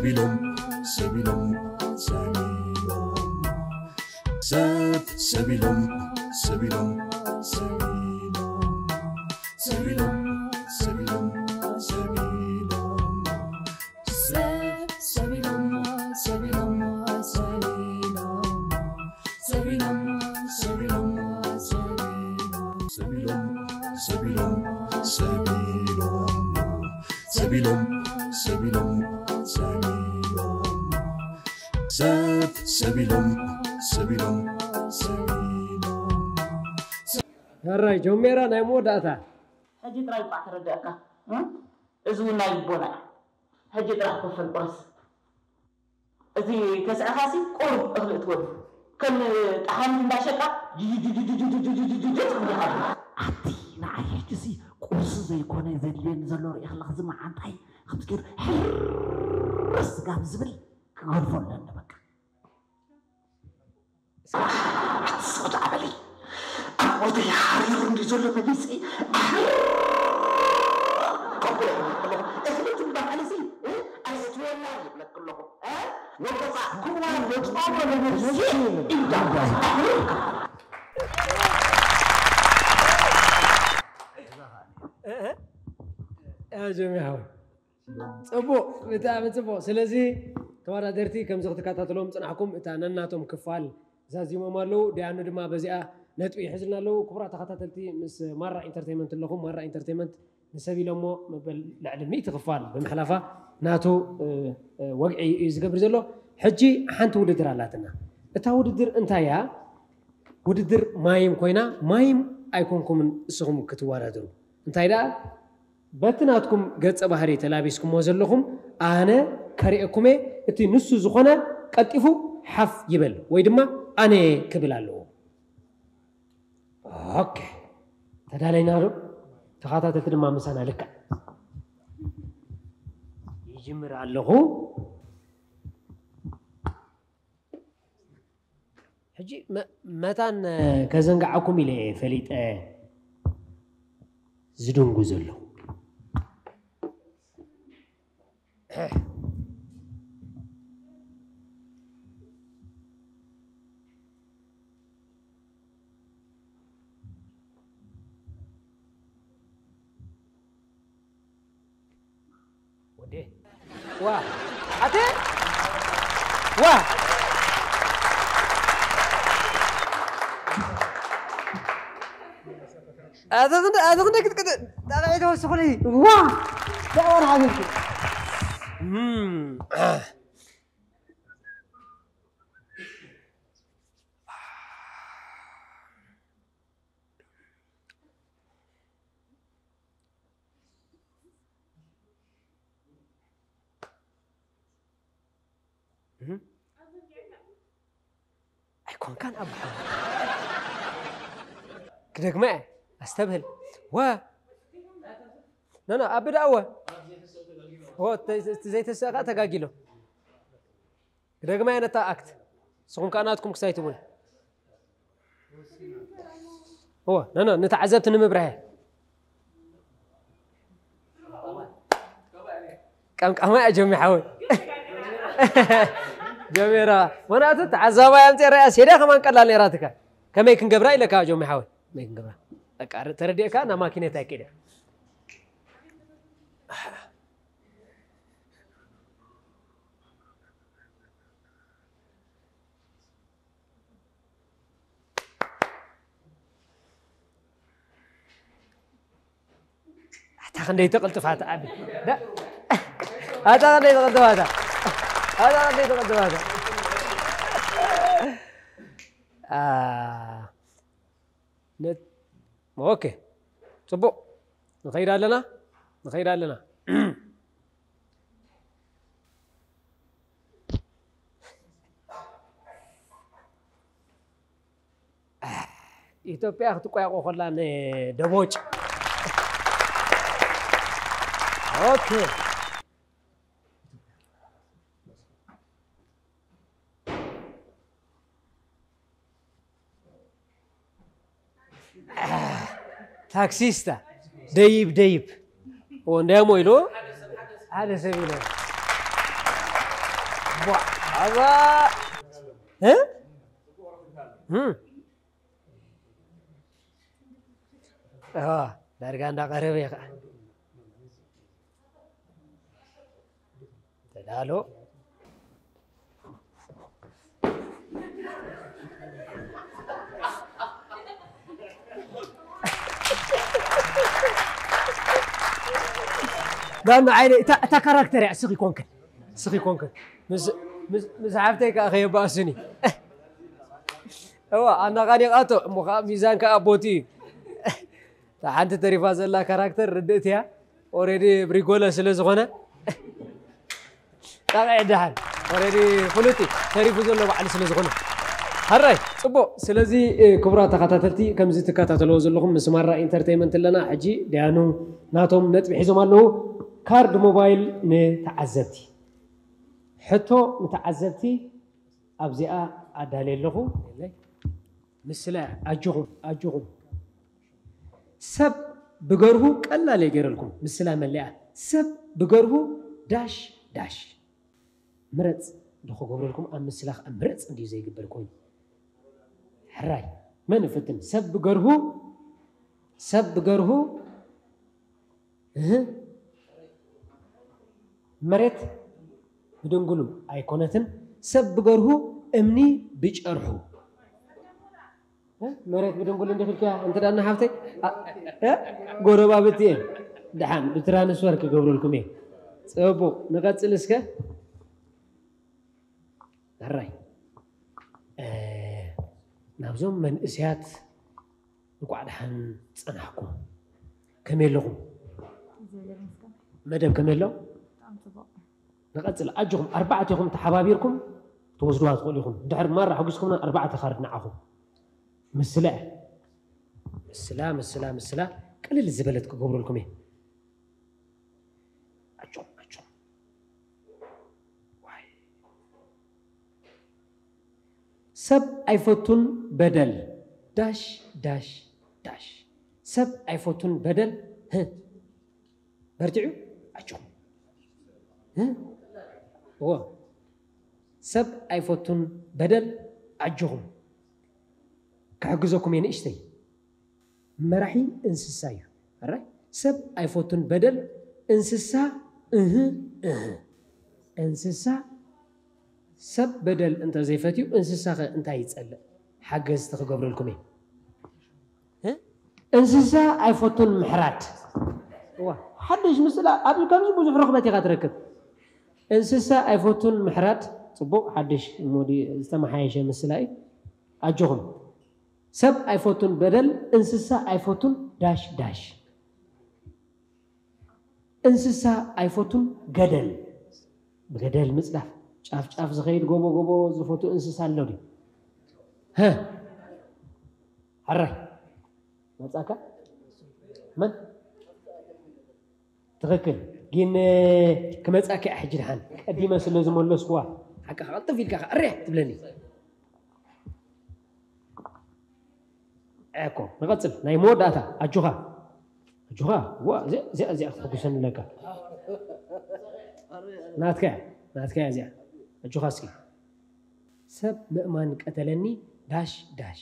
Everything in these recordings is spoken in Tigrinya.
ኢሎም ሰብ ኢሎም ሰብ ኢሎም ሰብ ሰብ ኢሎም ሰብ ኢሎም ሰብ ኢሎም ሰብ ኢሎም ሰብ ኢሎም ሰብ ኢሎም ሰብ ሰብ ኢሎም ሰብ ኢሎም ሰብ ኢሎም ሰብ ኢሎም ሰብ ኢሎም ሰብ ኢሎም ሰብ ኢሎም ሰብ ኢሎም ሰብ ኢሎም ሰብ ኢሎም ሰብ ኢሎም ሰብ ሰብ ኢሎም ሰብ ኢሎም ሰብ ኢሎም ሕራይ ጀሜራ ናይ መወዳእታ ሕጂ ጥራይ እኳ ተረድአካ። እም? እዚ እውን ናይ ልቦና እዩ። ሕጂ ጥራሕ ኮፈል ቁረስ። እዚ ተስዕኻሲ ቁሩብ እኽሊ እትወዱ ከም ጠሓኒት እንዳሸጣ ጅጅጅጅጅጅጅጅጅጅ ትብሉ ኣለኹ። ኣቲ ንዓይ ሕጂሲ ቁርሲ ዘይኮነ ዘድልየኒ ዘሎ ርኢ ከለኺ እዚ መዓንጣይ ከምዚ ገይሩ ሕርስ ጋብ ዝብል ክገድፎ ኣለኒ በቃ። ኣቲ ስቕ ደኣ በሊ። ኣብ ሞተይ ሓሪሩ እንድዩ ዘሎ መሊሰይ። ኣሕርር ከብሎ ይብለኪ ኣለኹ። እኽሊ ትበሃል እዚ፣ እ? ኣይእትወላ ይብለኪ ኣለኹ። እ? ወገፃ ክዋ ወፃ ወለመልሲ ኢዳ። ኣሕርር ከብሎ። እ፣ እ፣ እ፣ ጀሚዓ ሓወይ። ጽቡቕ፣ ብጣዕሚ ጽቡቕ። ስለዚ ተወዳደርቲ ከምዚ ክትከታተሎም ዝጸናሕኩም እታ ነናቶም ክፋል ዛዚሞም ኣለዉ። ደያኑ ድማ በዚኣ ነጥቢ ይሕዙልና ኣለዉ። ክቡራት ተኸታተልቲ ምስ ማራ ኢንተርቴይመንት ኣለኹም። ማራ ኢንተርቴይመንት ንሰብ ኢሎሞ መበል ልዕሊ ሚእቲ ክፋል ብምሕላፋ ናቱ፣ እ፣ እ፣ ወግዒ እዩ ዝገብር ዘሎ። ሕጂ ሓንቲ ውድድር ኣላትና። እታ ውድድር እንታይ እያ? ውድድር ማይም ኮይና፣ ማይም ኣይኮንኩምን እስኹም ክትወዳደሩ። እንታይ ደኣ? በቲ ናትኩም ገጸ ባህሪ ተላቢስኩሞ ዘለኹም ኣነ ከርእየኩም'የ፣ እቲ ንሱ ዝኾነ ቀልጢፉ ሓፍ ይበል ወይ ድማ ኣነ'የ ክብል ኣለዎ። ኦኬ፣ ተዳለይና ዶ? ተኸታተልቲ ድማ ምሳና ልክዕ። ይጅምር ኣለኹ። ሕጂ መ-፣ መታን ከዘንግዓኩም ኢለ እየ ፈሊጠ ዝድንጉ ዘለኹ። ወዴ ዋ ኣተ ዋ ኣተ ክንደ ኣተ ክንደ ክትቅጥ ጣቃ ተወስኹኒ ዋ ዳወር ሓቢብኩ ኣይኮንካን ኣቦ ሓወይ። ክደግማ እየ። ኣስተብህል። ወ። ኖ፣ ኖ፣ ኣቢ ደኣ ወ። ወ፣ እቲ፣ እቲ ዘይተስእ ከኣ ተጋጊሎ። ክደግማ እየ ነታ ኣክት። ንስኹም ከኣ ናትኩም ክሳይትሙኒ። እወ፣ ኖ፣ ኖ፣ ንተዓዘብቲ ንምብርሀ። ቀምቃማ እያ ጀሚ ሓወይ። ጀሚራ። ምኽንያቱ ተዓዛባይ ኣምፅአ ርኣያ ሴዳ ከማን ቀላል ነይራትካ። ከመይ ክንገብራ ኢለካ ጀሚ ሓወይ። ከመይ ክንገብራ? በቃ ተረዲእካ ናብ ማኪነት ኣይከይደ። ኣታ ክንደይ ትቕልጥፋታ ኣቢ። ዳ-፣ ኣታ ክንደይ ትቕልጥፋታ። ኣታ ክንደይ ትቕልጥፋታ። ኣ፣ ነ-፣ ኦኬ። ጽቡቕ። ንኸይድ ኣለና። ንኸይድ ኣለና። ኢትዮጵያ ክትቋየቆ ከላ ንደቦጭ። ኦኬ። ታክሲስታ ደይብ ደይብ። ኦ፣ እንዳሞ ኢሉ ሓደ ሰብ ኢሉ። ኣዛ እ? እም። ኦ፣ ዳርጋ እንዳቐረበ እዩ ከዓ። ተዳሎ። ዳኑ ዓይነ እታ፣ እታ ካራክተር እያ፣ እስኺ ኮንክን። እስኺ ኮንክን። ምስ፣ ምስ፣ ምስ ሓፍተይ ከዓ ከየባእሱኒ። እዋ፣ ኣናቓኒቓቶ፣ እሞ ከዓ ሚዛን ከዓ ቦቲ እዩ። እታ ሓንቲ ተሪፋ ዘላ ካራክተር ርድእት እያ። ኦሬዲ ብሪጎለ ስለ ዝኾነ፣ ጣቕዒ ደሓን። ኦሬዲ ፍሉጥ እዩ። ተሪፉ ዘሎ ባዕሉ ስለ ዝኾነ። ሓራይ፣ ጽቡቕ። ስለዚ፣ እ፣ ክቡራት ተኸታተልቲ፣ ከምዚ ትከታተልዎ ዘለኹም ምስ ማራ ኢንተርቴይመንት ኣለና። ሕጂ ዳያኑ ናቶም ነጥቢ ሒዞም ኣለዉ። ካርድ ሞባይል ንተዓዘብቲ። ሕቶ ንተዓዘብቲ ኣብዚኣ ኣዳልየ ኣለኹ። ምስላ ኣጆኹም፣ ኣጆኹም። ሰብ ብገርሁ ቀላል እየ ገይረልኩም። ምስላ መሊኣ። ሰብ ብገርሁ ዳሽ ዳሽ። ምረጽ ዶ ክገብረልኩም? ኣብ ምስላ ከኣ ምረጽ እንድዩ ዘይግበር ኮይኑ። ሕራይ፣ መን ይፍትን? ሰብ ብገርሁ፣ ሰብ ብገርሁ፣ እህ፣ መሬት ብድንጉሉ ኣይኮነትን፣ ሰብ ብገርሁ እምኒ ብጨርሑ። እ? መሬት ብድንጉሉ እንዲኺ ኢልካያ፣ እንተ ደኣ ሓፍተይ፣ እ? ጎረባብቲ እየን። ደሓን ብትራንስፈር ክገብረልኩም እየ። ጽቡቕ፣ ንቐጽል እስከ። ሕራይ። እ፣ ናብዞም መንእሰያት እንቋዕ ደሓን ጸናሕኩም። ከመይ ኣለኹም? እግዚኣብሔር ይመስገን። መደብ ከመይ ኣሎ? ብጣዕሚ ጽቡቕ። ንቐጽል። ኣጆኹም፣ ኣርባዕቴኹም ተሓባቢርኩም ትወስድዋ ትኽእሉ ኢኹም። ድሕሪ ማራ ሓጒስኩምና፣ ኣርባዕተ ካርድ ንዓኹም። ምስላ እያ። ምስላ፣ ምስላ፣ ምስላ፣ ቅልል ዝበለት ክገብረልኩም እየ። ኣጆኹም፣ ኣጆኹም። ዋይ። ሰብ ኣይፈቱን በደል፣ ዳሽ፣ ዳሽ፣ ዳሽ። ሰብ ኣይፈቱን በደል፣ ህ። በርትዑ፣ ኣጆኹም። እ? እዎ። ሰብ ኣይፈቱን በደል፣ ኣጆኹም። ክሕግዘኩም እየ ንእሽተይ። መራሒ እንስሳ እዩ። ሕራይ? ሰብ ኣይፈቱን በደል፣ እንስሳ፣ እህ፣ እህ። እንስሳ፣ ሰብ በደል እንተ ዘይፈትዩ፣ እንስሳ ኸ እንታይ ይጸልእ? ሓገዝቲ ክገብረልኩም እየ። እ? እንስሳ ኣይፈቱን ምሕራድ። እዋ፣ ሓድሽ ምስላ፣ ኣብዚ ከምዚ ብዙሕ ርኽበት ኢኻ ትረክብ። እንስሳ ኣይፈቱን ምሕራድ፣ ጽቡቕ፣ ሓድሽ ሞዲ-፣ ዝተመሓየሸ ምስላ እዩ። ኣጆኹም። ሰብ ኣይፈቱን በደል፣ እንስሳ ኣይፈቱን ዳሽ ዳሽ። እንስሳ ኣይፈቱን ገደል። ብገደል ምጽዳፍ፣ ጫፍ ጫፍ ዝኸይድ፣ ጎቦ ጎቦ ዝፈቱ እንስሳ ኣሎ ድዩ? ሀ? ሕራይ። መጻካ? መን? ትኽክል። ግን ክመጻኪ እያ ሕጂ ደሓን። ቀዲመ ስለ ዝመለስኩዋ። ሓቃ ቀልጥፍ ኢልካ ከኣ እርያ ትብለኒ። እኮ፣ ንቐጽል። ናይ መወዳእታ። ኣጆኻ። ኣጆኻ። ዋ፣ እዚኣ፣ እዚኣ፣ እዚኣ ክትሕጉሰኒ ኣለካ። ናትካ እያ። ናትካ እያ እዚኣ። ኣጆኻ እስኪ። ሰብ ምእማን ቀተለኒ ዳሽ ዳሽ።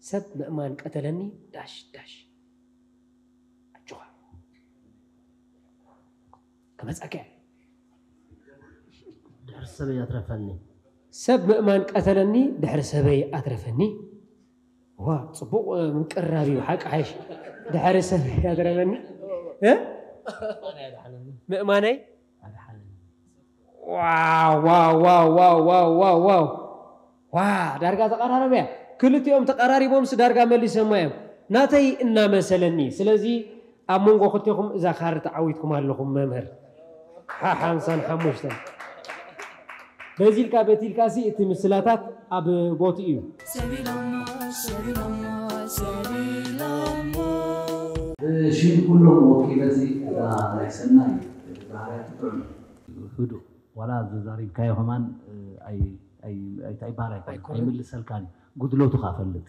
ሰብ ምእማን ቀተለኒ ዳሽ ዳሽ። ኣጆኻ። ክመጻካ እየ። ድሕሪ ሰበይ ኣትረፈኒ። ሰብ ምእማን ቀተለኒ ድሕሪ ሰበይ ኣትረፈኒ። ዋ፣ ጽቡቕ፣ እ፣ ምቅርራብ እዩ። ሓቂ ሓይሽ። ድሕሪ ሰበይ ኣትረፈኒ። እ? ምእማነይ? ኣድሓነኒ። ዋው፣ ዋው፣ ዋው። ዋ፣ ዳርጋ ተቐራረበ እያ። ክልቲኦም ተቐራሪቦምስ ዳርጋ መሊሰማ እዮም። ናተይ እናመሰለኒ። ስለዚ ኣብ መንጎ ክልቴኹም እዛ ካርድ ተዓዊትኩም ኣለኹም መምህር። ሓ-፣ ሓምሳን ሓሙሽተን። በዚ ኢልካ በቲ ኢልካ ሲ እቲ ምስላታት ኣብ ቦትኡ እዩ። ሰቢሎሞ፣ ሰቢሎሞ፣ ሰቢሎሞ። ሽም ኩሎም ወኪለ እዚ እዛ ናይ ሰናይ ባህርያት ጥዑም እዩ። ህዱእ። ዋላ ዘዛሪብካዮ ከማን፣ እ፣ ኣይ-፣ ኣይ-፣ ኣይ-፣ እንታይ ይበሃል ኣይኮነን። ኣይኮነን። ኣይምልሰልካን እዩ። ጉድለቱ ከኣ ፈልጥ።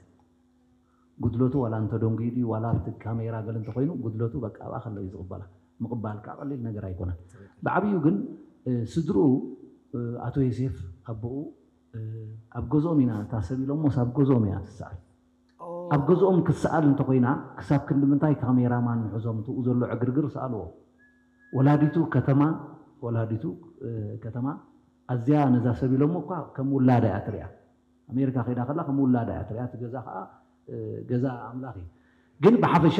ጉድለቱ ዋላ እንተደንጉዩ ድዩ፣ ዋላ ኣብቲ ካሜራ ገለ እንተኾይኑ፣ ጉድለቱ በቃ ኣብኣ ከሎ እዩ ዝቕበላ። ምቕባል ከኣ ቀሊል ነገር ኣይኮነን። ትኽክል። ብዓብዩ ግን፣ እ፣ ስድርኡ ኣቶ ዮሴፍ ኣቦኡ ኣብ ገዝኦም ኢና እታ ሰብ ኢሎሞስ ኣብ ገዝኦም እያ ትሰኣል። ኣብ ገዝኦም ክትሰኣል እንተኮይና ክሳብ ክንዲ ምንታይ ካሜራማን ንሕዞም ትኡ ዘሎ ዕግርግር ሰኣልዎ። ወላዲቱ ከተማ ወላዲቱ ከተማ ኣዝያ ነዛ ሰብ ኢሎሞ እኳ ከም ውላዳ እያ ትሪኣ። ኣሜሪካ ከይዳ ከላ ከም ውላዳ እያ ትሪኣ። እቲ ገዛ ከዓ ገዛ ኣምላኽ እዩ። ግን ብሓፈሻ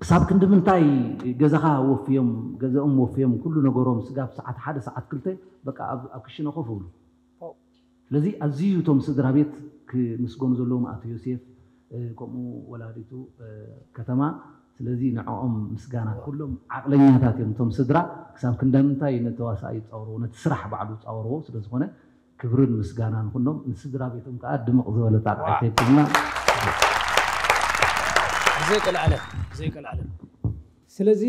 ክሳብ ክንዲ ምንታይ ገዛኻ ወፍዮም ገዛኦም ወፍዮም ኩሉ ነገሮም ስጋብ ሰዓት ሓደ ሰዓት ክልተ በቃ ኣብ ክሽነ ኮፍ እብሉ። ስለዚ ኣዝዩ እቶም ስድራ ቤት ክምስገኑ ዘለዎም ኣቶ ዮሴፍ ከምኡ ወላዲቱ ከተማ። ስለዚ ንዕኦም ምስጋና ኩሎም ዓቕለኛታት እዮም እቶም ስድራ። ክሳብ ክንደ ምንታይ ነተዋሳኢ ይፃወርዎ ነቲ ስራሕ ባዕሉ ይፃወርዎ ስለዝኾነ ክብርን ምስጋናን ኩሎም ንስድራ ቤቶም ከዓ ድምቕ ዝበለ ጣቕዒት የብልና። ብዘይቀልዓለም ብዘይቀልዓለም ስለዚ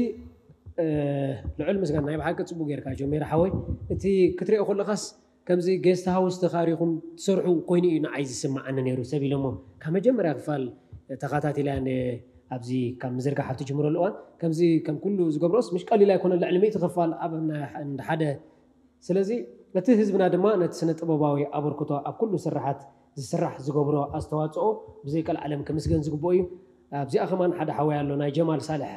ልዑል ምስጋና ናይ ብሓቂ ፅቡቅ ጌርካ ጆሜራ ሓወይ። እቲ ክትሪኦ ከለካስ ከምዚ ጌስት ሃውስ ተኻሪኹም ትሰርሑ ኮይኑ እዩ ንዓይ ዝስምዓኒ ነይሩ ሰብ ኢሎሞ ካብ መጀመርያ ክፋል ተኸታቲላ ኣብዚ ካብ ምዝርጋሕ ኣብቲ ጅምረሉ እዋን ከምዚ ከም ኩሉ ዝገብሮስ ምሽ ቀሊል ኣይኮነ ልዕሊ ሚእቲ ክፋል ኣብ ሓደ ስለዚ እቲ ህዝብና ድማ ነቲ ስነ ጥበባዊ ኣበርክቶ ኣብ ኩሉ ስርሓት ዝስራሕ ዝገብሮ ኣስተዋፅኦ ብዘይቀልዓለም ክምስገን ዝግብኦ እዩ። ኣብዚኣ ከማን ሓደ ሓወይ ኣሎ ናይ ጀማል ሳልሕ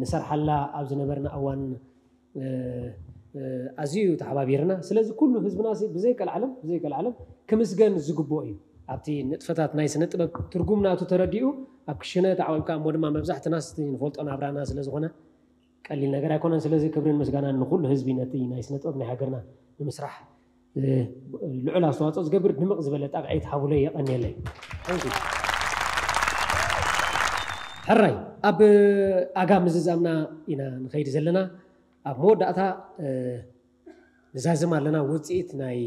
ንሰርሓላ ኣብ ዝነበርና እዋን ኣዝዩ ተሓባቢርና። ስለዚ ኩሉ ህዝብና ብዘይቀልዓለም ብዘይቀልዓለም ክምስገን ዝግብኦ እዩ። ኣብቲ ንጥፈታት ናይ ስነ ጥበብ ትርጉም ናቱ ተረዲኡ ኣብ ክሽነ ተዓቂብካ እሞ ድማ መብዛሕትናስ ንፈልጦ ናብራና ስለዝኾነ ቀሊል ነገር ኣይኮነን። ስለዚ ክብርን ምስጋናን ንኹሉ ህዝቢ ነቲ ናይ ስነ ጥበብ ናይ ሃገርና ንምስራሕ ልዑል ኣስተዋፅኦ ዝገብር ድምቕ ዝበለ ጣቕዒት ሃቡለይ የቐንየለይ። ሕራይ ኣብ ኣጋ ምዝዛምና ኢና ንኸይድ ዘለና ኣብ መወዳእታ ንዛዝም ኣለና ውፅኢት ናይ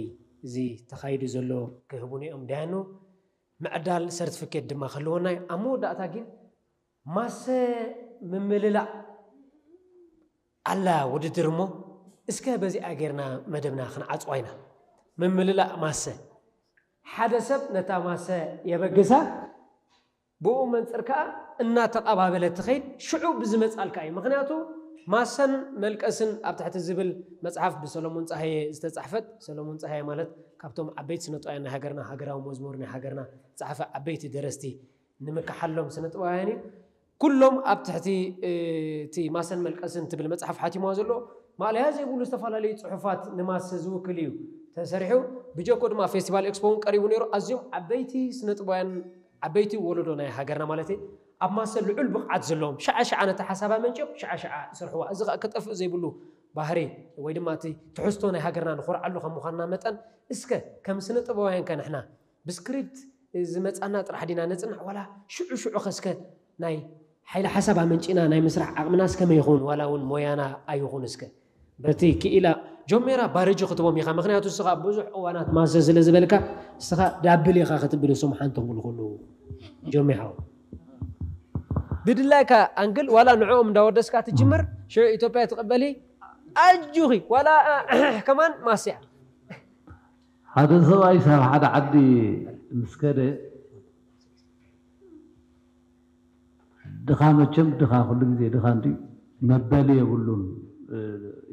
እዚ ተኻይዱ ዘሎ ክህቡን እዮም ዳያኑ ምዕዳል ሰርቲፊኬት ድማ ክህልወና እዩ ኣብ መወዳእታ ግን ማሰ ምምልላእ ኣላ ውድድር እሞ እስከ በዚኣ ጌርና መደብና ክንዓፅዋ ኢና። ምምልላእ ማሰ ሓደ ሰብ ነታ ማሰ የበግሳ ብኡ መንፅር ከዓ እናተቐባበለ ትኸይድ ሽዑ ብዝመፃልካ እዩ። ምክንያቱ ማሰን መልቀስን ኣብ ትሕቲ ዝብል መፅሓፍ ብሰሎሞን ፀሃየ ዝተፃሕፈት ሰሎሞን ፀሃየ ማለት ካብቶም ዓበይቲ ስነጥበባውያን ናይ ሃገርና ሃገራዊ መዝሙር ናይ ሃገርና ዝፀሓፈ ዓበይቲ ደረስቲ ንምክሓሎም ስነ ጥበባውያን እዩ። ኩሎም ኣብ ትሕቲ እቲ ማሰን መልቀስን ትብል መፅሓፍ ሓቲምዋ ዘሎ ማእለያ ዘይብሉ ዝተፈላለዩ ፅሑፋት ንማሰ ዝውክል እዩ ተሰሪሑ። ብጀኮ ድማ ፌስቲቫል ኤክስፖ እውን ቀሪቡ ነይሩ። ኣዝዮም ዓበይቲ ስነ ጥበባውያን ዓበይቲ ወለዶ ናይ ሃገርና ማለት ኣብ ማሰ ልዑል ብቕዓት ዘለዎም ሸዓ ሸዓ ነቲ ሓሳብ ኣመንጭዮም ሸዓ ሸዓ ይሰርሕዋ። እዚ ከዓ ክጠፍእ ዘይብሉ ባህሪ ወይ ድማ እቲ ትሕዝቶ ናይ ሃገርና ንኾርዓሉ ከም ምዃንና መጠን እስከ ከም ስነ ጥበባውያን ከ ንሕና ብስክሪፕት ዝመፃና ጥራሕ ዲና ነፅናዕ ዋላ ሽዑ ሽዑ ከስከ ናይ ሓይሊ ሓሳብ ኣመንጪና ናይ ምስራሕ ዓቕምናስ ከመይ ይኸውን ዋላ እውን ሞያና ኣይኹን እስከ በቲ ክኢላ ጆሜራ ባርጅ ክትቦም ኢኻ ምክንያቱ እስኻ ብዙሕ እዋናት ማዘ ስለ ዝበልካ እስኻ ዳብል ኢኻ ክትብል እሶም ሓንቲ ክብሉ ከለዉ ጆሜ ሓው ብድላይካ ኣንግል ዋላ ንዕኦም እንዳወደስካ ትጅምር ሽዑ ኢትዮጵያ ትቕበሊ ኣጁኺ ዋላ ከማን ማስያ ሓደ ሰብኣይ ሳብ ሓደ ዓዲ ምስ ከደ ድኻ መቸም ድኻ ኩሉ ግዜ ድኻ እንዲ መበሊ የብሉን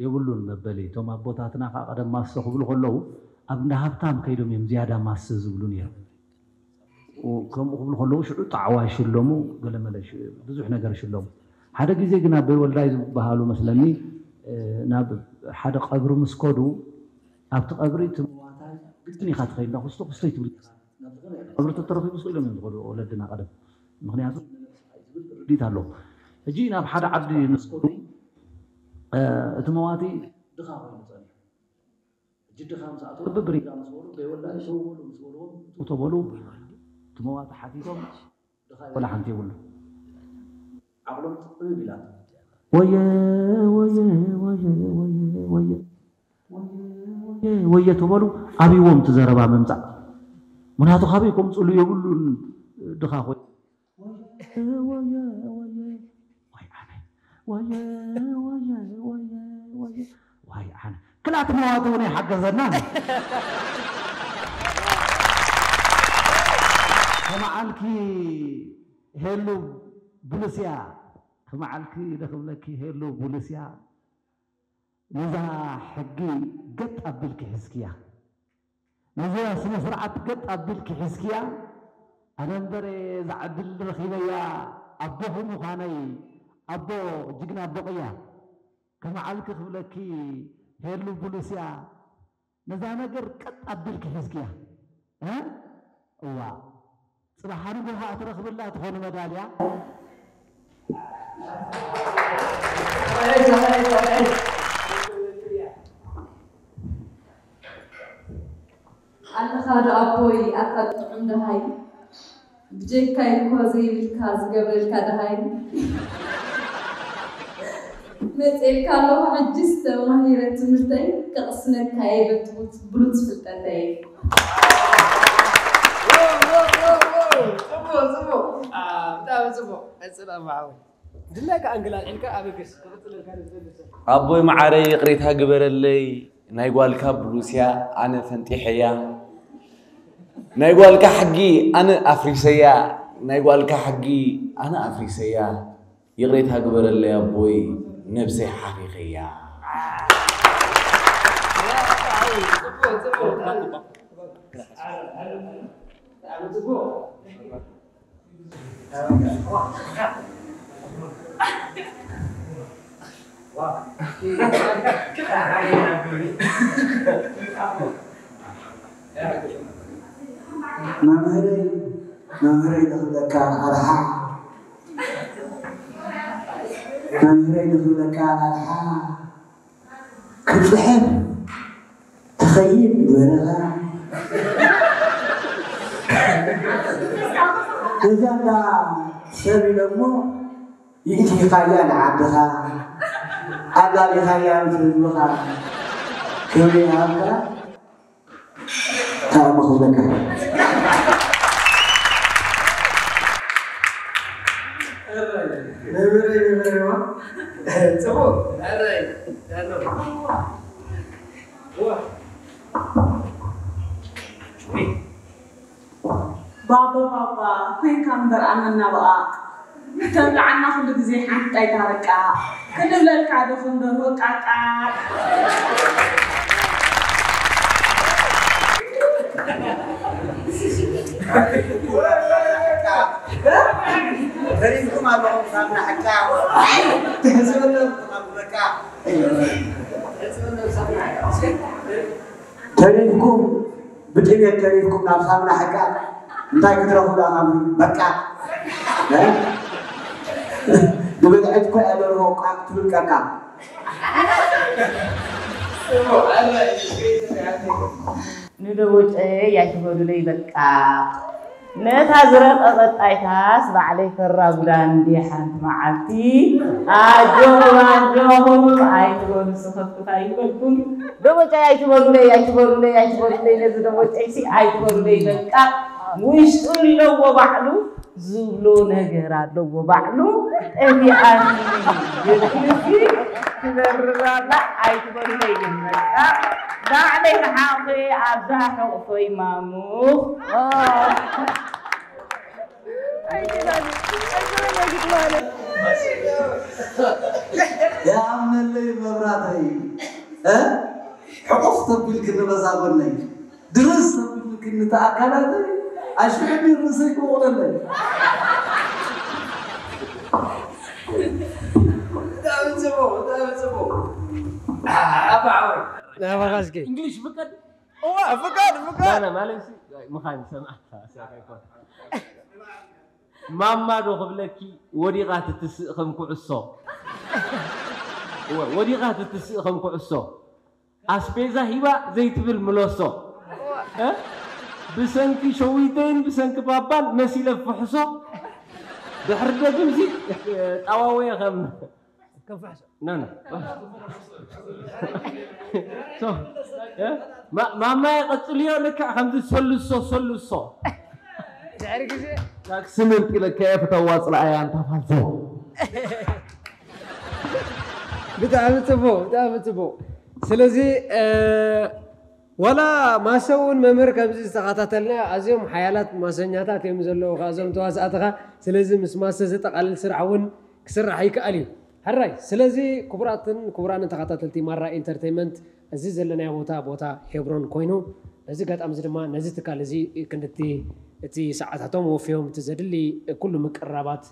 የብሉን መበሊ እቶም ኣቦታትና ከዓ ቀደም ማሰ ክብሉ ከለዉ ኣብ እንዳ ሃብታም ከይዶም እዮም ዝያዳ ማሰ ዝብሉ ነይሮም ከምኡ ክብሉ ከለዉ ሽዑ ጣዕዋ ይሽለሙ ገለመለ ብዙሕ ነገር ይሽለሙ ሓደ ግዜ ግን ኣበይ ወልዳይ ዝበሃሉ መስለኒ ናብ ሓደ ቀብሪ ምስ ከዱ ኣብቲ ቀብሪ እቲ መዋታይ ግድን ኢኻ ትኸይድ እንዳ ኩስቶ ኩስቶ ይትብል ኢኻ ናብ ዝኾነ ቀብሪ ተተረኺቡ ስኢሎም እዮም ዝኸዱ ወለድና ቀደም ምክንያቱ ዝብል ርዲት ኣለዎ ሕጂ ናብ ሓደ ዓዲ ምስ ከዱ እቲ መዋቲ ድኻ ኮይኑ ጸኒሑ ሕጂ ድኻ ምስ ኣተወ ብብሪጋ ምስ በሉ በይወላዲ ተው በሉ ምስ በልዎም ተው ተበሉ እቲ መዋቲ ሓቲቶም ድኻ ወላ ሓንቲ የብሉ ዓቕሎም ጥብ ኢላ ወየ ወየ ወየ ወየ ወየ ወየ ተበሉ ኣብዎም እቲ ዘረባ ምምፃእ ምክንያቱ ካበይ ከምፅሉ የብሉን ድኻ ኮይ ዋይ ኣነ ክላት መዋቲ እውን ይሓገዘና ከመዓልኪ ሄሉ ብሉስያ ከመዓልኪ ደክብለኪ ሄሉ ብሉስያ ነዛ ሕጊ ገጥ ኣቢልኪ ሒዝክያ፣ ነዛ ስነ ስርዓት ገጥ ኣቢልኪ ሒዝክያ። ኣነ እምበር እዛ ዕድል ረኺበያ ኣቦኺ ምዃነይ፣ ኣቦ፣ ጅግና ኣቦቕያ። ከመዓልኪ ክብለኪ ሄሉ ብሉስያ፣ ነዛ ነገር ቀጥ ኣቢልኪ ሒዝክያ። እ? እዋ፣ ጽባሕ ንግሆ ኸኣ ትረኽብላ ትኾኑ መዳልያ። ኣለኻ ዶ ኣቦይ ኣታ ጥዑም ደሃይ፣ ብጀካይ እኮ ዘይብልካ ዝገብረልካ ደሃይ። መፅኤልካ ኣለኹ ሕጅስ ተማሂረ ትምህርተይ፣ ከቕስነካ እየ በቲ ብሉፅ ፍልጠተይ። ጽቡቕ፣ ጽቡቕ። አ፣ ብጣዕሚ ጽቡቕ። ቀጽል ኣባዓወይ። ድላይካ ኣንግል ኣልዒልካ ኣበግስ ክቕጽለልካ ንዝደሊ ሰብ። ኣቦይ መዓረይ ይቕሬታ ግበረለይ፣ ናይ ጓልካ ብሉስያ ኣነ ፈንጢሐያ። ናይ ጓልካ ሕጊ ኣነ ኣፍሪሰያ፣ ናይ ጓልካ ሕጊ ኣነ ኣፍሪሰያ። ይቕሬታ ግበረለይ ኣቦይ፣ ነብሰይ ሓኺኸያ። መምህረይ፣ መምህረይ ንኽብለካ ኣርሓ፣ መምህረይ ንኽብለካ ኣርሓ፣ ክጽሕፍ ትኸይድ በረኻ። እዛ እንዳ ሰብ ኢሎሞ ይእቲኻያ ንዓድኻ፣ ኣላሊኻያ ምስ ህዝብኻ። ክብሪ ይሃብካ። ታእሞ ክብለካ። መምህረይ፣ መምህረይዋ። ጽቡቕ። ባባ፣ ባባ፣ ኮይንካ እምበር ኣመና በቓ። ተብልዓና ኩሉ ግዜ ሓንቲ ጣይታ በቃ። ክንብለልካ ዶ ክንበር ወቃቃ። ተሪፍኩም ኣለኹም ሳምና ሕቃ። ተሕዝበሎም በቃ። ተሪፍኩም፣ ብጥሜት ተሪፍኩም ናብ ሳምና ሕቃ። እንታይ ክትረኽቡ ደኣ ካብ በቃ? እ? ዝበልዐት እኮ እያ ደርሆ ቃቅ ትብል ቀቃ። ንደቦጨየይ ኣይትበሉለይ በቃ። ነታ ዝረቐቐት ጣይታስ ባዕለይ ፈራ ጉዳ እንድየ ሓንቲ መዓልቲ። ኣጆኹም፣ ኣጆኹም፣ ኣይትበሉ፣ ስኽፍታ ይበልኩም። ደቦጨይ ኣይትበሉለይ፣ ኣይትበሉለይ፣ ኣይትበሉለይ፣ ነዚ ደቦጨይሲ ኣይትበሉለይ በቃ። ውሽጡ ኣለዎ ባዕሉ፣ ዝብሎ ነገር ኣለዎ ባዕሉ። ጠፊኣኒ፣ ግጥምሲ ትበርር ኣላ፣ ኣይትበሉለይ ግን በቃ። ባዕለይ ንሓቑፈ ኣብዛ ሕቑፎይ ማሙኽ። ይኣምነለይ መብራተይ፣ እ? ሕቑፍ ተቢልክኒ በዛ ጎነይ፣ ድርስ ተቢልክኒ እታ ኣካላተይ፣ ኣሽሕኒ ርእሰይ ክወቕለለይ። ብጣዕሚ ጽቡቕ፣ ብጣዕሚ ጽቡቕ። ኣባ ዓወይ። ናባኻ እስኪ። እንግሊሽ ፍቀድ። እዋ፣ ፍቀድ፣ ፍቀድ። ና፣ ና፣ ማለት ሲ-፣ ምኻን ሰምዓካ፣ ሰምዓካ ይኮን። ማማ ዶ ክብለኪ ወዲቓ ትትስእ ከም ኩዕሶ። እወ፣ ወዲቓ ትትስእ ከም ኩዕሶ። ኣስቤዛ ሂባ ዘይትብል ምለሶ። እ? ብሰንኪ ሸዊተይን ብሰንኪ ባባን መሲለ ፍሕሶ። ድሕሪ ደግምሲ ጣዋወየ ከም ከም ፍሕሶ። ና፣ ና። ሶ፣ እ? ማ-፣ ማማየ ቀጽልዮ ልክዕ ከምዚ ሰልሶ፣ ሰልሶ። ድሕሪ ግዜ ታክሲ መንጢለካ እየ ፍተዋ ጽልኣያ ኣንታ ፋልሶ። ብጣዕሚ ጽቡቕ፣ ብጣዕሚ ጽቡቕ። ስለዚ፣ እ፣ ዋላ ማሰ እውን መምህር ከምዚ ዝተኸታተልና ኣዝዮም ሓያላት ማሰኛታት እዮም ዘለዉ ከኣ እዞም ተዋሳእትኻ። ስለዚ ምስ ማሰ ዘጠቓልል ስራሕ እውን ክስራሕ ይከኣል እዩ። ሕራይ። ስለዚ ክቡራትን ክቡራንን ተኸታተልቲ ማራ ኢንተርቴይንመንት፣ እዚ ዘለናዮ ቦታ ቦታ ሄብሮን ኮይኑ፣ በዚ ኣጋጣሚ እዚ ድማ ነዚ ትካል እዚ ክንድቲ እቲ ሰዓታቶም ወፍዮም እቲ ዘድሊ ኩሉ ምቅርራባት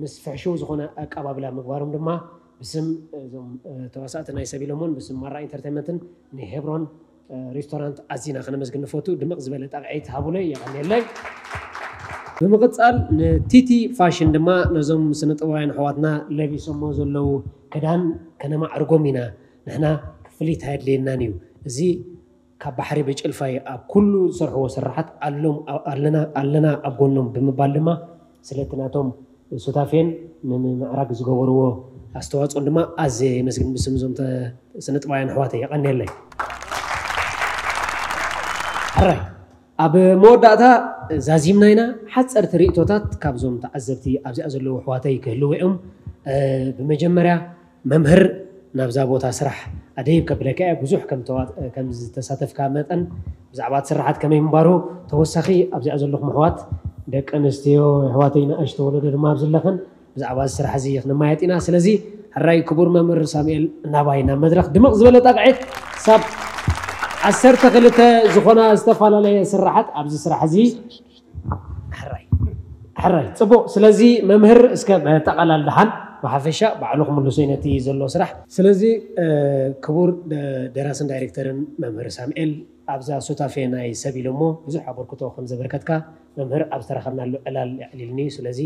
ምስ ፍሕሽው ዝኾነ ኣቀባብላ ምግባሮም ድማ ብስም እዞም ተዋሳእቲ ናይ ሰብ ኢሎሞን ብስም ማራ ኢንተርቴይንመንትን ንሄብሮን ሬስቶራንት ኣዚና ከነመስግን ንፈቱ። ድምቕ ዝበለ ጣቕዒት ሃቡለይ፣ የቐንየለይ። ብምቕጻል ንቲቲ ፋሽን ድማ ነዞም ስነ ጥበባውያን ኣሕዋትና ለቢሶሞ ዘለዉ ክዳን ከነማዕርጎም ኢና። ንሕና ክፍሊት ኣየድልየናን እዩ። እዚ ካብ ባሕሪ ብጭልፋይ ኣብ ኩሉ ዝሰርሕዎ ስራሓት ኣሎም ኣለና ኣለና ኣብ ጎኖም ብምባል ድማ ስለቲ ናቶም ሱታፌን ንምምዕራግ ዝገበርዎ ኣስተዋፅኦን ድማ ኣዝየ የመስግን ብስም እዞም ስነ ጥበባውያን ኣሕዋተይ። የቐንየለይ። ሕራይ። ኣብ መወዳእታ ዛዚምና ኢና። ሓፀርቲ ርእቶታት ካብዞም ተዓዘብቲ ኣብዚኣ ዘለዉ ኣሕዋተይ ክህልዉ እዮም። ብመጀመርያ መምህር ናብዛ ቦታ ስራሕ ኣደይብ ከብለካ እየ። ብዙሕ ከም ዝተሳተፍካ መጠን ብዛዕባ እቲ ስራሓት ከመይ ምንባሩ ተወሳኺ ኣብዚኣ ዘለኹም ኣሕዋት ደቂ ኣንስትዮ ኣሕዋተይ ንኣሽቶ ወለዶ ድማ ኣብ ዘለኽን ብዛዕባ እዚ ስራሕ እዚ ክነማየጥ ኢና። ስለዚ ሕራይ ክቡር መምህር ሳሙኤል ናባይ ናብ መድረኽ ድምቕ ዝበለ ጣቕዒት ሳብ ዓሰርተ ክልተ ዝኾና ዝተፈላለየ ስራሓት ኣብዚ ስራሕ እዚ ሕራይ ሕራይ ጽቡቕ። ስለዚ መምህር እስከ ጠቓላል ደሓን ብሓፈሻ ባዕሉ ክምልሶ እዩ ነቲ ዘሎ ስራሕ። ስለዚ ክቡር ደራስን ዳይሬክተርን መምህር ሳሙኤል ኣብዛ ሱታፌ ናይ ሰብ ኢሎሞ ብዙሕ ኣበርክቶ ከም ዘበርከትካ መምህር ኣብ ዝተረኸብናሉ ዕላል የዕሊልኒ እዩ። ስለዚ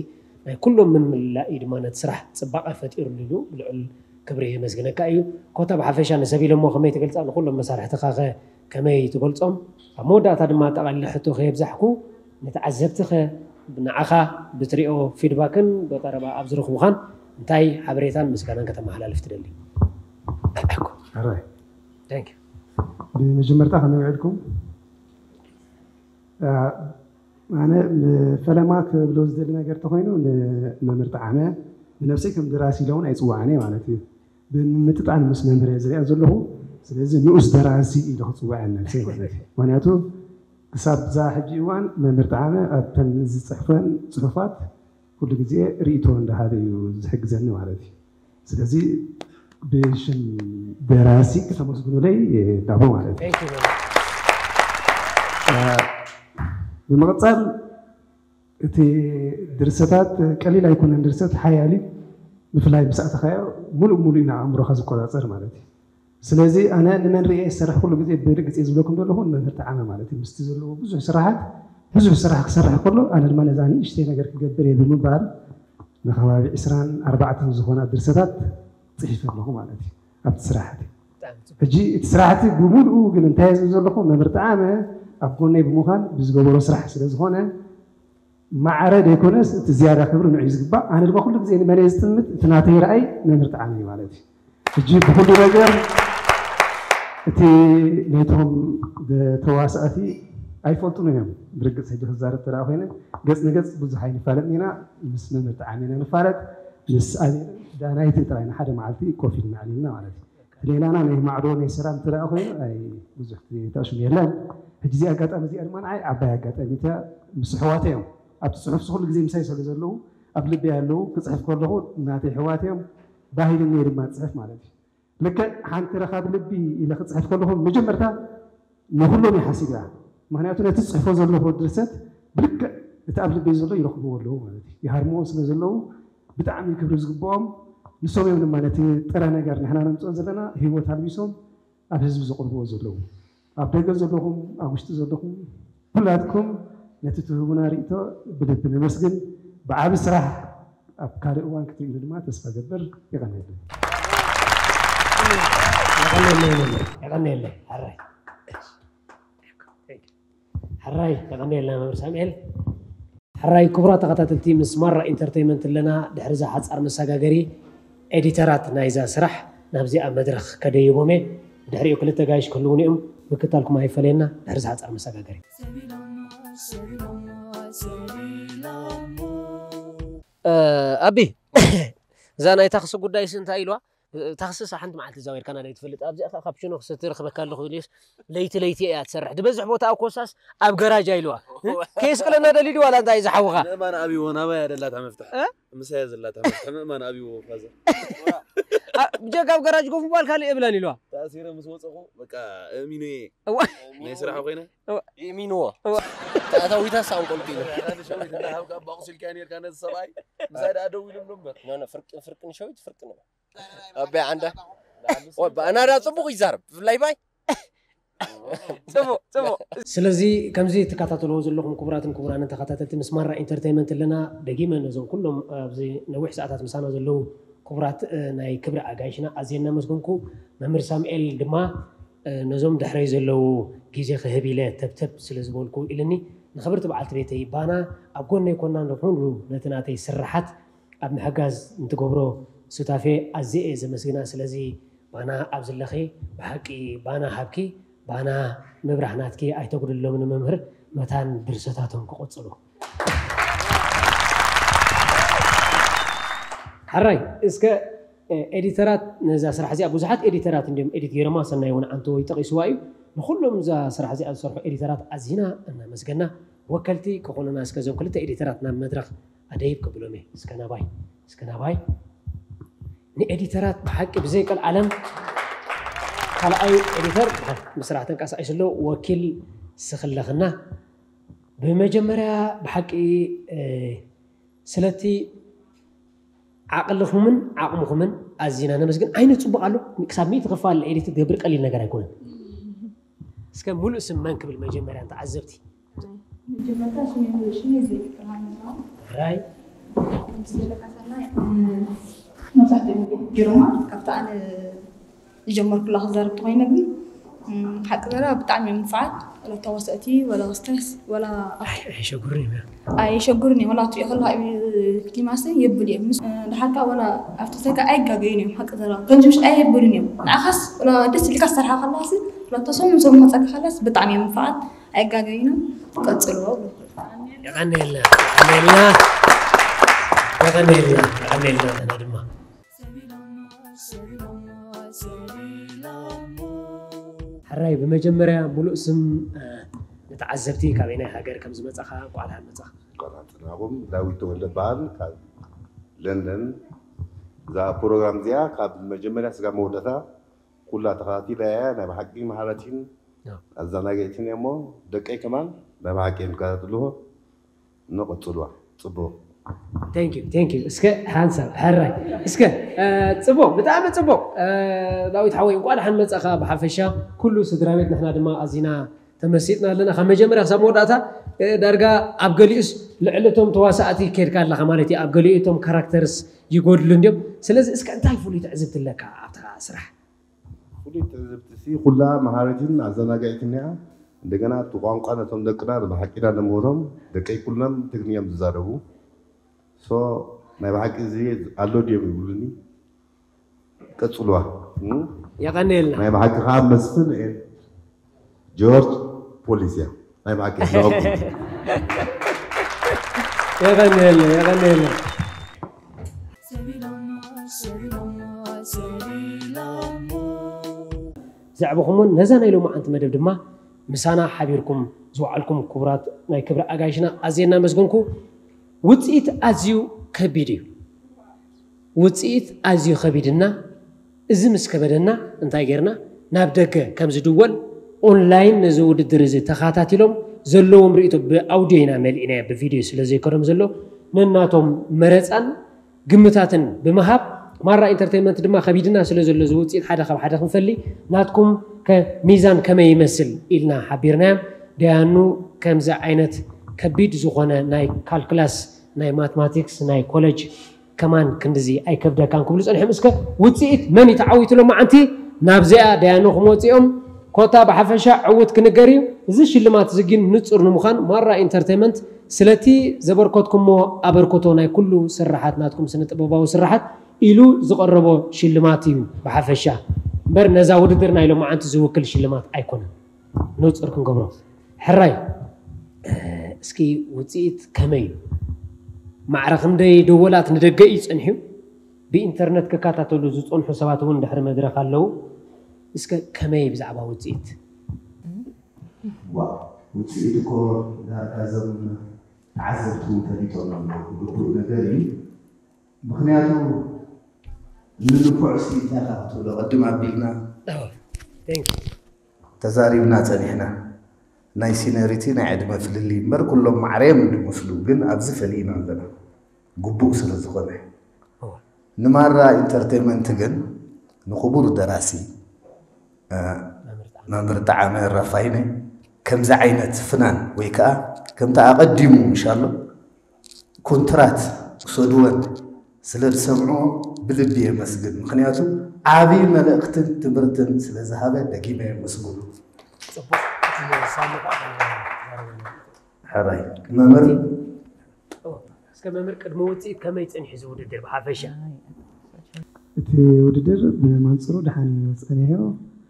ናይ ኩሎም ምምልላእ እዩ ድማ ነቲ ስራሕ ጽባቐ ፈጢሩሉ ኢሉ ብልዑል ክብሪ የመስግነካ እዩ። ኮታ ብሓፈሻ ንሰብ ኢሎሞ ከመይ ትገልጻ ንኩሎም መሳርሕትኻ ከ ከመይ ትገልጾም? ኣብ መወዳእታ ድማ ኣጠቓሊለ ሕቶ ከየብዛሕኩ ንተዓዘብቲ ከ ንዓኻ ብትሪኦ ፊድባክን ብቐረባ ኣብ ዝረኽቡኻን እንታይ ሓበሬታን ምስጋናን ከተመሓላልፍ ትደሊ? ሕራይ። Thank you። ብመጀመርታ ከመይ ውዒልኩም? ኣነ ፈለማ ክብሎ ዝደሊ ነገር ተኮይኑ ንመምህር ጣዕመ ንነብሰይ ከም ደራሲ ኢለ እውን ኣይፅዋዕን እየ ማለት እዩ። ብምምጥጣን ምስ መምህር እየ ዝሪኣ ዘለኹ። ስለዚ ንኡስ ደራሲ ኢለ ክፅዋዕ እየ ነብሰይ ማለት እዩ። ምክንያቱ ክሳብ እዛ ሕጂ እዋን መምህር ጣዕመ ኣብተን ዝፅሕፈን ፅሑፋት ኩሉ ግዜ ርእይቶ እንዳሃበ እዩ ዝሕግዘኒ ማለት እዩ። ስለዚ ብሽም ደራሲ ክተመስግኑለይ ይላቦ ማለት እዩ። Thank you መምህር። ብምቕፃል እቲ ድርሰታት ቀሊል ኣይኮነን። ድርሰት ሓያል እዩ። ብፍላይ ምስ ኣተኻዮ ሙሉእ ሙሉእ ኢና ኣእምሮኻ ዝቆፃፀር ማለት እዩ። ስለዚ ኣነ ንመን ርእየ ዝሰርሕ ኩሉ ግዜ ብርግፅ እየ ዝብለኩም ዘለኹ ንመምህር ጠዓመ ማለት እዩ። ምስቲ ዘለዎ ብዙሕ ስራሓት ብዙሕ ስራሕ ክሰርሕ ከሎ ኣነ ድማ ነዛ ንእሽተይ ነገር ክገብር እየ ብምባል ንከባቢ ዕስራን ኣርባዕተን ዝኾና ድርሰታት ፅሒፈ ኣለኹ ማለት እዩ ኣብቲ ስራሕቲ። ሕጂ እቲ ስራሕቲ ብምሉኡ ግን እንታይ ዝብል ዘለኹ መምህር ጠዓመ ኣብ ጎነይ ብምዃን ብዝገበሮ ስራሕ ስለ ዝኾነ ማዕረ ዘይኮነስ እቲ ዝያዳ ክብሪ ንዑ እዩ ዝግባእ። ኣነ ድማ ኩሉ ግዜ ንመን እየ ዝጥምት እቲ ናተይ ረኣይ መምህር ጠዓመ እዩ ማለት እዩ። ሕጂ ብኩሉ ነገር እቲ ነቶም ተዋሳእቲ ኣይፈልጡን እዮም። ብርግፅ ሕጂ ክዛረብ ተደኣ ኮይነ ገፅ ንገፅ ብዙሕ ኣይንፋለጥን ኢና። ምስ መምህር ጠዓመ ኢና ንፋለጥ። ምስ ኣቤልን ዳናይትን ጥራይ ንሓደ መዓልቲ ኮፍ ኢልና ኣዕሊልና ማለት እዩ። ሌላና ናይ ማዕዶ ናይ ሰላም ትረኣ ኮይኑ ኣይ ብዙሕ ተሽሙ የለን። ሕጂ እዚ ኣጋጣሚ እዚኣ ድማ ንዓይ ዓባይ ኣጋጣሚ እያ። ምስ ኣሕዋተይ እዮም ኣብቲ ፅሑፍ ኩሉ ግዜ ምሳይ ስለ ዘለዉ ኣብ ልበይ ኣለዉ። ክፅሕፍ ከለኹ ናተይ ኣሕዋት እዮም። ባህይልኒ እየ ድማ ዝፅሕፍ ማለት እዩ። ልክዕ ሓንቲ ረኻቢ ልቢ ኢለ ክፅሕፍ ከለኹ መጀመርታ ንኹሎም እየ ሓሲበ። ምክንያቱ ነቲ ዝፅሕፎ ዘለኹ ድርሰት ብልክዕ እቲ ኣብ ልበይ ዘሎ ይረኽብዎ ኣለዉ ማለት እዩ። ይሃርምዎ ስለ ዘለዉ ብጣዕሚ ክብሪ ዝግብኦም ንሶም እዮም ድማ ነቲ ጥረ ነገር ንሕና ነምፅኦ ዘለና ህይወት ኣልቢሶም ኣብ ህዝቢ ዘቕርብዎ ዘለዉ። ኣብ ደገ ዘለኹም ኣብ ውሽጢ ዘለኹም ኩላትኩም ነቲ ትህቡና ርእይቶ ብልቢ ነመስግን። ብዓቢ ስራሕ ኣብ ካልእ እዋን ክትርእዩኒ ድማ ተስፋ ገብር። የቐንየለይ። የቐንየለይ መምህር፣ የቐንየለይ። ሕራይ ሕራይ፣ የቐንየልና መምህር ሳሙኤል። ሕራይ ክቡራት ተኸታተልቲ ምስ ማራ ኢንተርቴይንመንት ኣለና። ድሕሪ እዛ ሓጻር መሰጋገሪ ኤዲተራት ናይዛ ስራሕ ናብዚኣ መድረኽ ከደይቦም እየ። ብድሕሪኡ ክልተ ጋይሽ ክህልዉኒ እዮም። ምክታልኩም ኣይፈለየና። ድሕሪ እዛ ሓጻር መሰጋገሪ። ኣቢ እዛ ናይ ታክሲ ጉዳይስ እንታይ ኢልዋ? ታክስስ ሓንቲ መዓልቲ ዛዊርካና ዘይትፈልጥ ኣብዚኣ ከዓ ካፕችኖ ክሰቲ ረኽበካ ኣለኹ ኢሉስ ለይቲ ለይቲ እያ ትሰርሕ ዝበዝሕ ቦታ ኣብ ኮሳስ ኣብ ገራጃ ኢልዋ ከየስቅለና ደሊሉ ዋላ እንታይ ዝሓውኻ ምእማን ኣብዎ ናባይ ኣደላታ መፍትሕ ምሳያ ዘላታ መፍትሕ ምእማን ኣብዎ ፋዘር ብጀካ ኣብ ገራጅ ኮፍ ምባል ካልእ የብላን ኢልዋ ተኣሲረ ምስ ወፀኹ በቃ እሚኑ እየ ናይ ስራሕ ኮይነ ይእሚንዎ ተኣታዊታ ሳንቆልቲ ኢሉ ሸዊት እንዳሃብካ ኣባቑሲልካ ነርካ ነዚ ሰብኣይ ምሳይ ደኣ ደው ኢሉ እምበር ፍርቅን ሸዊት ፍርቅን ኣበይ ዓንዳ ኣናዳ ፅቡቅ ይዛረብ ብፍላይ ባይ ስለዚ ከምዚ ትከታተልዎ ዘለኹም ክቡራትን ክቡራንን ተኸታተልቲ ምስ ማራ ኢንተርቴይመንት ኣለና ደጊመ ነዞም ኩሎም ኣብዚ ነዊሕ ሰዓታት ምሳና ዘለዉ ክቡራት ናይ ክብሪ ኣጋይሽና ኣዝየ እናመስገንኩ መምህር ሳሙኤል ድማ ነዞም ድሕረይ ዘለዉ ግዜ ክህብ ኢለ ተብተብ ስለ ዝበልኩ ኢልኒ ንኽብርቲ በዓልቲ ቤተይ ባና ኣብ ጎነይ ኮና ንኹሉ ነቲ ናተይ ስራሓት ኣብ ምሕጋዝ ንትገብሮ ሱታፌ ኣዝየ እየ ዘመስግና ስለዚ ባና ኣብ ዝለኺ ብሓቂ ባና ሃብኪ ባና ምብራህ ናትኪ ኣይተጉድሎም ንመምህር መታን ድርሰታቶም ክቕፅሉ ሓራይ እስከ ኤዲተራት ነዛ ስራሕ እዚኣ ብዙሓት ኤዲተራት እንዲም ኤዲት ገይሮማ ሰናይ እውን ዓንቶ ይጠቂስዋ እዩ ንኩሎም እዛ ስራሕ እዚኣ ዝሰርሑ ኤዲተራት ኣዚና እናመስገና ወከልቲ ክኾኑና እስከ እዞም ክልተ ኤዲተራት ናብ መድረክ ኣደይብ ክብሎም እየ እስከ ናባይ እስከ ናባይ ንኤዲተራት ብሓቂ ብዘይ ቀልዓለም ካልኣይ ኤዲተር ምስራሕ ተንቀሳቂስ ኣሎ ወኪል ስኽለኽና ብመጀመርያ ብሓቂ ስለቲ ዓቕልኹምን ዓቕምኹምን ኣዚና ነመስግን ዓይነ ፅቡቅ ኣሎ ክሳብ ሚእቲ ክፋል ኤዲት ትገብር ቀሊል ነገር ኣይኮነን እስከ ሙሉእ ስም መን ክብል መጀመርያ ንተዓዘብቲ መጀመርታ ሽመይ ሙሉእ ሽመይ ዘይፍቅር ሃመና ራይ ስለካ ሰናይ መብዛሕትኦም ጌሮማ ካብቲ ኣነ ዝጀመርኩላ ክዛረብ ተኮይነ ግን ሓቂ ዘረባ ብጣዕሚ እዮም ንፉዓት ወላ ተዋሳእቲ ወላ ክስታይስ ወላ ኣይሸጉርን እዮም ኣይሸጉርን እዮም ወላ ትሪኦ ከለካ ፊልማስ የብል እዮም ድሓርካ ወላ ኣብቲ ሰካ ኣይጋገዩን እዮም ሓቂ ዘረባ ከምዚ ምሽ ኣየብሉን እዮም ንዓኻስ ወላ ደስ ኢልካ ዝሰርሓ ከላስ ወላ ተሰሙ ሰሙ መፀካ ከላስ ብጣዕሚ እዮም ንፉዓት ኣይጋገዩን ቀፅልዎ የቐንየልና የቐንየልና የቐንየልና የቐንየልና ንሕና ድማ ሕራይ ብመጀመርያ ሙሉእ ስም ንተዓዘብቲ ካበይናይ ሃገር ከም ዝመፃኻ እንቋዕ ደሓን መፃኻ ጸናኹም ዳዊት ተወልደ በሃል ካብ ለንደን እዛ ፕሮግራም እዚኣ ካብ መጀመርያ ስጋ መወዳእታ ኩላ ተኸታቲለ እያ ናይ ብሓቂ መሃረቲን ኣዘናጋይትን እያ እሞ ደቀይ ከማን ናይ ብሓቂ እዮም ዝከታተልዎ ንቐጽልዋ ጽቡቕ እስከ ሓንሳብ ሕራይ እስከ ጽቡቕ ብጣዕሚ ጽቡቕ ዳዊት ሓወይ እንቋ ደሓን መጻኻ ብሓፈሻ ኩሉ ስድራ ቤት ንሕና ድማ ኣዚና ተመሲጥና ኣለና ካብ መጀመርያ ክሳብ መወዳእታ ዳርጋ ኣብ ገሊኡስ ልዕሊ እቶም ተዋሳእቲ ከድካ ኣለኻ ማለት እዩ ኣብ ገሊኡ እቶም ካራክተርስ ይጎድሉ እንዲዮም ስለዚ እስከ እንታይ ፍሉይ ትዕዝብቲ ኣለካ ኣብታ ስራሕ ፍሉይ ትዕዝብቲ ሲ ኩላ መሃሪትን ኣዘናጋዒትን እያ። እንደገና እቲ ቋንቋ ነቶም ደቅና ብሓቂና ንምህሮም። ደቀይ ኩሎም ትግርኛ እዮም ዝዛረቡ። So ናይ ብሓቂ እዚ ኣሎ ድዮም ይብሉኒ። ቀጽሉዋ። የቐንየልና። ናይ ብሓቂ ከዓ መስፍን and ጆርጅ ፖሊስ እያ። ናይ ብሓቂ የቐንየልና የቐንየልና። ዘዕበኹምውን ነዛ ናይ ሎማዓንቲ መደብ ድማ ምሳና ሓቢርኩም ዝወዓልኩም ክቡራት ናይ ክብሪ ኣጋይሽና ኣዝየ እናመስገንኩ ውፅኢት ኣዝዩ ከቢድ እዩ ውፅኢት ኣዝዩ ከቢድና እዚ ምስ ከበደና እንታይ ጌርና ናብ ደገ ከም ዝድወል ኦንላይን ነዚ ውድድር እዚ ተኻታቲሎም ዘለዎም ርእቶ ብኣውድዮ ኢና መሊእናዮ ብቪድዮ ስለ ዘይከዶም ዘሎ ነናቶም መረፃን ግምታትን ብምሃብ ማራ ኢንተርቴይንመንት ድማ ከቢድና ስለ ዘሎ እዚ ውፅኢት ሓደ ካብ ሓደ ክንፈሊ ናትኩም ከ ሚዛን ከመይ ይመስል ኢልና ሓቢርናዮም። ደያኑ ከምዚ ዓይነት ከቢድ ዝኾነ ናይ ካልኩላስ ናይ ማትማቲክስ ናይ ኮለጅ ከማን ክንድዚ ኣይከብደካን ክብሉ ፀኒሖም። እስከ ውፅኢት መን እዩ ተዓዊቱ ሎማዓንቲ ናብዚኣ ደያኑ ክመፁ እዮም። ኮታ ብሓፈሻ ዕውት ክንገር እዩ። እዚ ሽልማት እዚ ግን ንፁር ንምዃን ማራ ኢንተርቴይመንት ስለቲ ዘበርከትኩሞ ኣበርክቶ ናይ ኩሉ ስርሓት ናትኩም ስነ ጥበባዊ ስርሓት ኢሉ ዝቐረቦ ሽልማት እዩ ብሓፈሻ እምበር ነዛ ውድድር ናይ ሎማዓንቲ ዝውክል ሽልማት ኣይኮነን። ንፁር ክንገብሮ ሕራይ እስኪ ውፅኢት ከመይ እዩ? ማዕረ ክንደይ ደወላት ንደገ እዩ ፀንሑ? ብኢንተርነት ክከታተሉ ዝጸንሑ ሰባት እውን ድሕሪ መድረኽ ኣለዉ። እስከ ከመይ ብዛዕባ ውጽኢት? ዋው፣ ውፅኢት እኮ ዳርጋ እዞም ተዓዘብቲ እውን ፈሊጦም ኣለዉ። ግቡእ ነገር እዩ። ምክንያቱ ንንፉዕ እስቲ እንታይ ኢኻ ክትብሎ ቅድም ኣቢልና Thank you. ተዛሪብና ፀኒሕና። ናይ ሲነሪቲ ናይ ዕድመ ፍልልይ እምበር ኩሎም ማዕረ እዮም ዝመስሉ፣ ግን ኣብዚ ፈሊእና ኣለና ግቡእ ስለ ዝኾነ። ንማራ ኢንተርቴይመንት ግን ንክቡር ደራሲ መምህር ጣዕመ ራፋይነ ከምዚ ዓይነት ፍናን ወይ ከዓ ከምቲ ኣቐዲሙ ምሻሎ ኮንትራት ክሰድወን ስለ ዝሰምዖ ብልቢ የመስግን። ምክንያቱ ዓብዪ መልእኽትን ትምህርትን ስለ ዝሃበ ደጊመ የመስግኑ። ጽቡቕ። እቲ ሳሚ ከዓ ተዛረበና። ሕራይ መምህር እስከ መምህር ቅድሚ ውፅኢት ከመይ ፀኒሑ እዚ ውድድር ብሓፈሻ? እቲ ውድድር ብመንፅሩ ደሓን እዩ ፀኒሑ።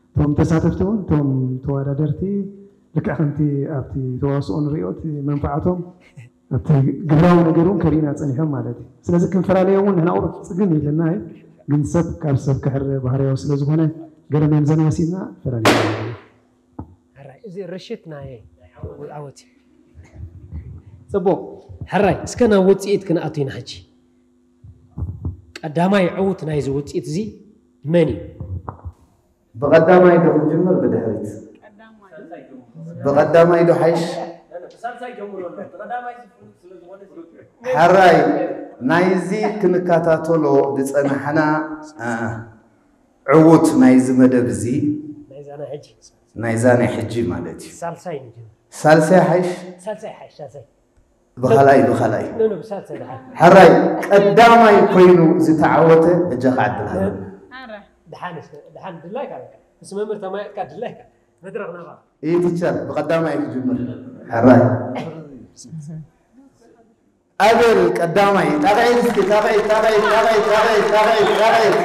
እቶም ተሳተፍቲ እውን እቶም ተወዳደርቲ ልክዕ ከምቲ ኣብቲ ተዋስኦ ንሪኦ እቲ መንፋዓቶም ኣብቲ ግብራዊ ነገር እውን ከርእዩና ፀኒሖም ማለት እዩ። ስለዚ ክንፈላለዮም እውን ንሕና ቁሩብ ፅግም ይብለና እዩ። ግን ሰብ ካብ ሰብ ክሕረ ባህርያዊ ስለ ዝኾነ ገለ መምዘኒ ወሲድና ፈላልዮም። ሕራይ እዚ ርሽት ናይ ዓወት እዩ። ፅቡቕ። ሕራይ እስከ ናብ ውፅኢት ክንኣቱ ኢና ሕጂ። ቀዳማይ ዕዉት ናይዚ ውፅኢት እዚ መን እዩ? ብቐዳማይ ዶ ክንጅምር ብድሕሪት? ብቐዳማይ ዶ ሓይሽ? ሕራይ ናይዚ ክንከታተሎ ዝፀናሕና እ፣ ዕዉት ናይዚ መደብ እዚ ናይዛ ናይ ሕጂ ናይዛ ናይ ሕጂ ማለት እዩ። ሳልሳይ ንጅምር። ሳልሳይ ሓይሽ? ሳልሳይ ሓይሽ ሳልሳይ ብኻልኣይ ብኻልኣይ ንኑ ብሳልሳይ ድሓን ሕራይ ቀዳማይ ኮይኑ ዝተዓወተ በጃኻ ዕድል ሃበኒ። ኣረ ድሓን እስከ ድሓን ድላይካ በቃ ምስ መምህር ተማየጥካ ድላይካ መድረኽ ናባኻ። ይህ ቲቸር ብቐዳማይ ክጅምር። ሕራይ ኣቤል ቀዳማይ። ጣቕዒት እስኪ ጣቕዒት ጣቕዒት ጣቕዒት ጣቕዒት ጣቕዒት ጣቕዒት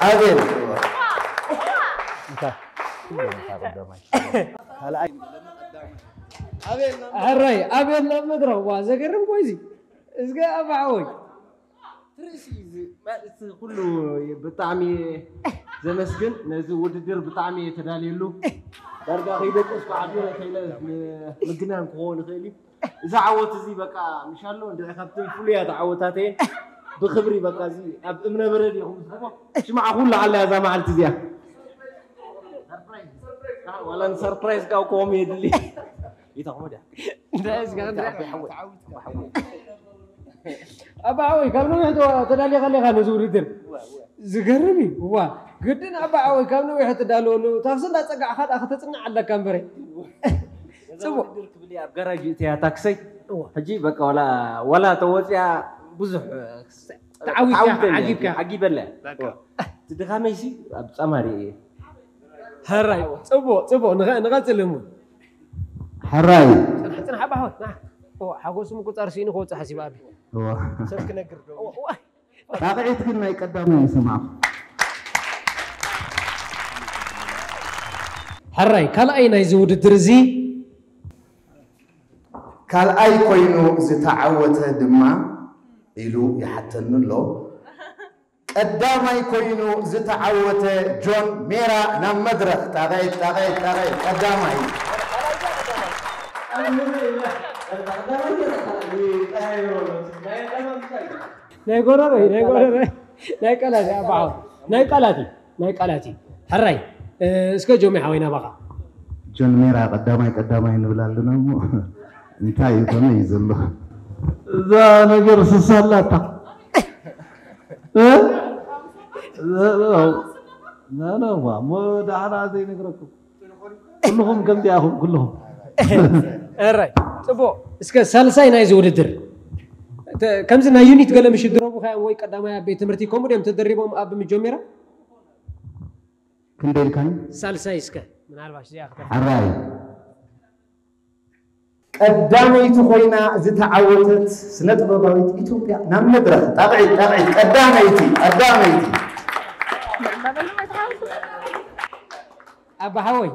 ኣቤል እንታይ? ቀዳማይ ካልኣይ ሕራይ ኣቤል ናብ መድረኽ ዋ ዘገርም ኮይዚ እስከ ኣባዓወይ ትርእሲ እዚ ማለት ኩሉ ብጣዕሚ ዘመስግን ነዚ ውድድር ብጣዕሚ እየ ተዳልየሉ ዳርጋ ከይደቁስ ብዓዱ ከይለ ምግናን ክኸውን ይኽእል እዩ። እዚ ዓወት እዚ በቃ ምሻሎ እንድዒ ካብተን ፍሉያት ዓወታተየን ብክብሪ በቃ እዚ ኣብ እምነ በረድ ኢኹም ዝስቦ ሽማዕ ኩሉ ዓላ እዛ መዓልቲ እዚኣ ዋላ ንሰርፕራይዝ ካብ ክዎም የድሊ ይተኽሞ ድያ ኣባ ሓወይ ካብ ነዊሕ ተዳሊኻ ኣለኻ ነዚ ውድድር ዝገርም እዩ እዋ ግድን ኣባ ሓወይ ካብ ነዊሕ ትዳለወሉ ታክሲ እንዳፀጋዕካ ዳ ከተፅናዕ ኣለካ እምበረ ጽቡቅ ክብል ኣብ ጋራጅ እትያ ታክሰይ ሕጂ በቃ ወላ ወላ ተወፅያ ብዙሕ ተዓዊትካ ዓጊብካ ዓጊበለ ድኻመይሲ ኣብ ፀማሪ እየ ሕራይ ጽቡቅ ጽቡቅ ንቐጽል እሞ ሕራይ ጽናሕ ጽናሕ ኣባ ሓወይ ሓጎሱ ምቁጻር ስኢኑ ክወፅእ ሓሲብ ኣብ ሰብ ክነግር ዶ ጣቕዒት ግን ናይ ቀዳማይ ይሰማዕኹ ሕራይ ካልኣይ ናይዚ ውድድር እዚ ካልኣይ ኮይኑ ዝተዓወተ ድማ ኢሉ ይሓተኒ ኣሎ ቀዳማይ ኮይኑ ዝተዓወተ ጆን ሜራ ናብ መድረኽ ጣቕዒት ጣቕዒት ጣቕዒት ቀዳማይ ናይ ጎረሮ ናይ ጎረሮ ናይ ቃላት ኣባዓ ናይ ቃላት ናይ ቃላት ሕራይ እስከ ጆሚ ሓወይ ናባኻ ጆን ሜራ ቀዳማይ ቀዳማይ ንብል ኣለና እሞ እንታይ እዩ ከመይ እዩ ዘሎ እዛ ነገር ስሳላታ እሞ ዳሕና ዘይነግረኩም ኩልኹም ከምዚኣኹም ኩልኹም ሕራይ ፅቡቅ እስከ ሳልሳይ ናይዚ ውድድር ከምዚ ናይ ዩኒት ገለ ምሽ ድረቡካ ወይ ቀዳማይ ኣብ ቤት ትምህርቲ ከምኡ ድዮም ተደሪቦም ኣብ ምጆሜራ ክንደይ ኢልካኒ ሳልሳይ እስከ ምናልባሽ እዚኣ ክተ ሕራይ ቀዳመይቲ ኮይና ዝተዓወተት ስነ ጥበባዊት ኢትዮጵያ ናብ መድረኽ ጣቕዒት ጣቕዒት ቀዳመይቲ ቀዳመይቲ ኣባ ሓወይ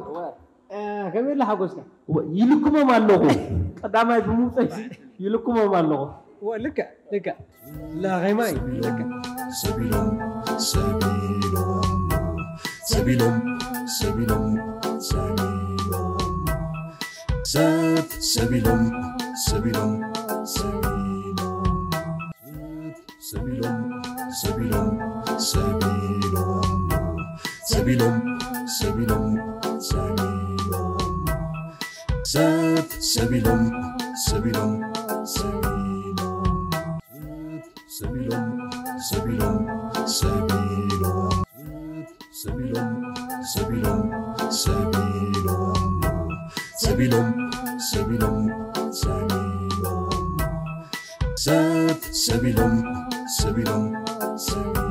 ከመይ ኢለ ሓጎስካ ይልክሞም ኣለኹ ቀዳማይ ብምውፀይ ይልክሞም ኣለኹ እወ፣ ልክዕ፣ ልክዕ። ላኸይ ማይ፣ ልክዕ። ሰቢሎም ሰቢሎም ሰቢሎም ሰቢሎም ሰቢሎም ሰብ ሰቢሎም ሰቢሎም ሰቢሎም ሰቢሎም ሰቢሎም ሰቢሎም ሰቢሎም ሰቢሎም ሰቢሎም ሰብ ሰቢሎም ሰቢሎም ሰቢሎም ሰቢሎም ሰቢሎም ሰቢሎም ሰቢሎም ሰቢሎም ሰቢሎም ሰቢሎም ሰቢሎም ሰቢሎም ሰብ ሰቢሎም ሰቢሎም ሰቢሎም